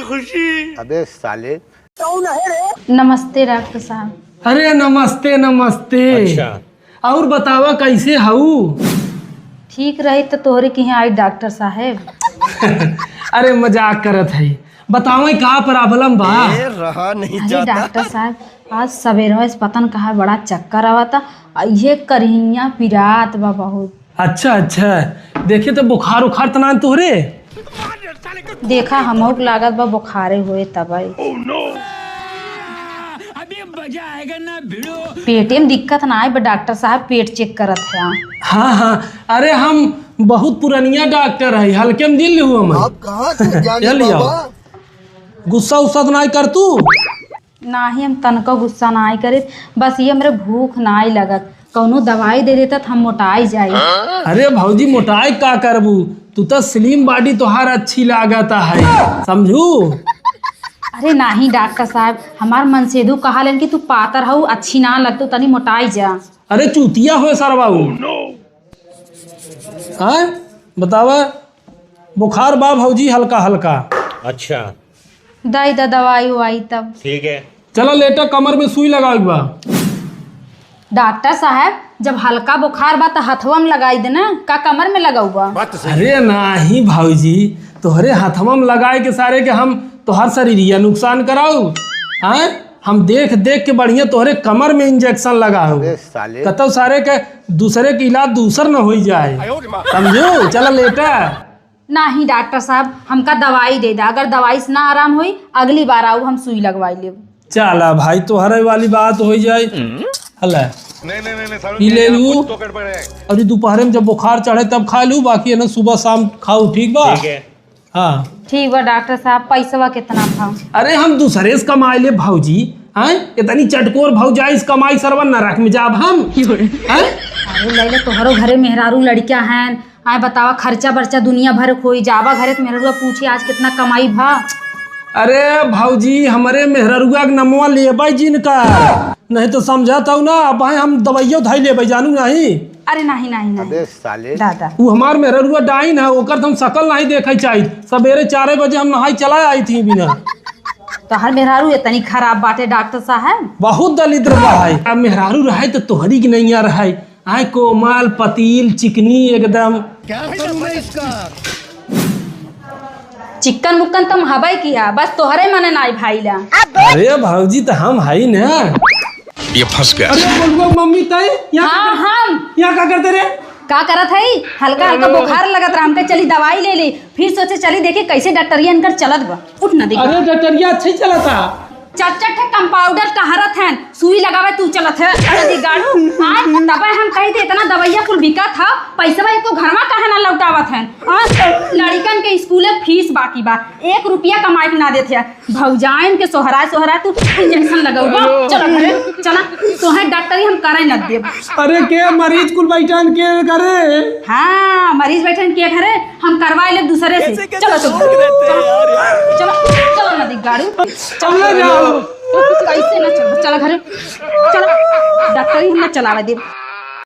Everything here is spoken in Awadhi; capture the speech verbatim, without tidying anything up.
खुशी। अबे साले। नमस्ते डॉक्टर साहब। अरे नमस्ते, नमस्ते। अच्छा। और बतावा कैसे हऊ? ठीक रही तो तोहरे किहाँ आई डॉक्टर साहब। अरे मजाक करत है, बतावा का problem बा? ए, रहा नहीं अरे जाता। डॉक्टर साहब, आज सबेरवा से पता न कहा बड़ा चक्कर आवता, आ ये करिहिया पिरात बा बहुत। अच्छा, अच्छा, देखे तो बुखार उखार त ना तोहरे? देखा, हमहू के लागत बा बुखारे होए तबई। अभी मजा आएगा ना भिड़ो। पेटे में दिक्कत ना आए बा डॉक्टर साहब, पेट check करत है। हाँ, हाँ, अरे हम बहुत पुरनिया डॉक्टर है, हल्के में दिल हुआ हम। आप कहाँ से ज्ञानी बाबा? गुस्सा उस्सा तो ना कर तू। नाही, हम तनको गुस्सा नाही करित, बस ये हमरे भूख नाही लगत, कौनो दवाई दे देता त हम मोटाई जाई। अरे भौजी, मोटाई का करबू, तू तो slim body तोहार अच्छी लागत है, समझू? अरे नाही डॉक्टर साहब, हमार मनसेधू कहा लेन कि तू पातर हऊ, अच्छी ना लगतू, तनी मोटाई जा। अरे चूतिया होए सरवा ऊ। हाँ, बतावा, बुखार बा भौजी हल्का हल्का। अच्छा। दई द दवाई उवाई तब। ठीक है। चला लेटा, कमर में सुई लगावे के बा। डॉक्टर साहब, जब हल्का बुखार बा त हथवा में लगाई देना, का कमर में लगौबा? अरे नाही भौजी, तोहरे हथवा में लगाए के सारे के हम तोहर शरीरिया नुकसान कराऊ? हाँ, हम देख देख के बढ़िया तोहरे कमर में injection लगाऊ। अबे साले। कतौ सारे के दूसरे के इलाज दूसर न होई जाए, समझू? चला लेटा। नाही डॉक्टर साहब, हमका दवाई दे दा, अगर दवाई से ना आराम होई, अगली बार आऊ हम सुई लगवाई लेब। चला भाई, तोहरे वाली बात होई जाए। हला, नहीं, नहीं, नहीं, नहीं, सारू ई जी, ले आप लू। कुछ तो गड़बड़ है। अरे दोपहरे में जब बुखार चढ़े तब खा लू, बाकी है ना सुबह शाम खाऊ, ठीक बा? ठीक है। हाँ। ठीक बा डॉक्टर साहब, पैसवा कितना था? अरे हम दूसरे से कमाई ले भौजी, हैं? इतनी चटकोर भौजाई से कमाई सरवा नरक में जाब हम, हैं? अरे लैला, तोहरो घरे मेहरारू लड़किया हैं, आए बतावा, खर्चा बर्चा दुनिया भर के होई, जावा घरे त मेहररुआ पूछे आज कितना कमाई भा। अरे भौजी, हमरे मेहररुआ के नमवा लेबै जिनका, नहीं तो समझत हऊ ना, अब हम दवाइयो धाई लेबै, जानू नहीं। अरे नहीं, नहीं, नहीं। अबे साले। दादा। उ हमार मेहररुआ डाइन है, ओकर त हम शकल नहीं देखै चाहित। सबेरे चारे बजे हम नहाई चला आई थी बिना। तोहर मेहरारू इतनी खराब बाटे डॉक्टर साहब। बहुत दलिद्र बा है। अब मेहरारू रहे त तोहरी के नैया रहे। आय कोमल, पतील, चिकनी एकदम। क्या करूं मैं इसका? चिक्कन मुक्कन तुम हबै किया, बस तोहरे मने नाई भाईला। अरे भौजी, त हम हई ना। ये फंस गया। अरे बोलुआ मम्मी, तई यहाँ हाँ, का कर-, हम। यहाँ का करते रे? का करत हई? हल्का हल्का बुखार लगत रहा, हमके चली दवाई ले ली, फिर सोचे चली देखी कैसे डॉक्टरिया इनकर चलत बा। उठ ना देखी। अरे डॉक्टरिया अच्छा ही चलता। चार चार ठे कंपाउंडर टहरत हैं, सुई लगावे तू चलत है, अरे दिगाड़ू, आय, तबे हम कही थे इतना दवाइया कुल बिकत है, पैसवा एको घरवा काहे ना लौटावत हैं? आ, लड़िकन के स्कूले फीस बाकी बा, एक रुपया कमाए के ना देत है, भौजाइन के सोहराय सोहराय तू इंजेक्शन लगौबा, चला घरे, चला, तोहे डॉक्टरी हम करे न देब। अरे के मरीज कुल बैठन के घरे? हाँ, मरीज बैठन के घरे, हम करवाए लेब दूसरे से। कैसे, कैसे चलो, चलो, लोग रहते हैं यार, यार। चलो, चलो ना दिगाड़ू। चलो ना जाओ। कैसे ना चलो, चलो घरे। चलो। डॉक्टरी हम ना चलावे देब।